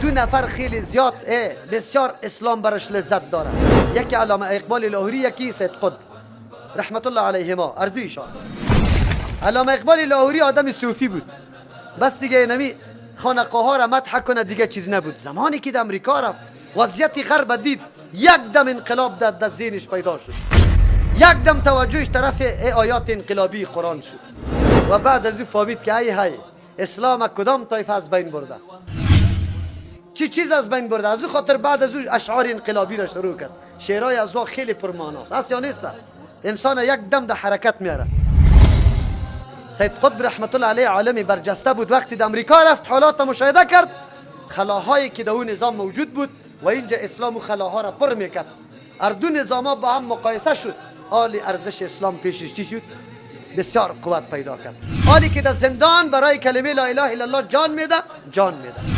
دو نفر خیلی زیاد بسیار اسلام برش لذت داره، یکی علامه اقبال لاهوری، یکی سید قطب رحمت الله علیهما، اردویشان. علامه اقبال لاهوری آدم صوفی بود، بس دیگه نمی خانقاه ها را مدح کنه، دیگه چیز نبود. زمانی که در امریکا رفت وضعیت غرب دید، یک دم انقلاب در ذهنش پیدا شد، یک دم توجهش طرف آیات انقلابی قرآن شد و بعد از او فهمید که ای های اسلام کدام طایفه از بین برده، چی چیز از بین برده. از او خاطر بعد از او اشعار انقلابی را شروع کرد. شعرهای از او خیلی پرمعناست، است یا نیست؟ انسان یک دم در حرکت میاره. سید قطب رحمت الله علیه عالم برجسته بود، وقتی در امریکا رفت حالات مشاهده کرد، خلاهایی که در اون نظام موجود بود و اینجا اسلام و خلاها را پر میکرد، هر دو نظام با هم مقایسه شد، آلی ارزش اسلام پیشش چی شد؟ بسیار قوت پیدا کرد. حالی که در زندان برای کلمه لا اله الا الله جان میده، جان میده.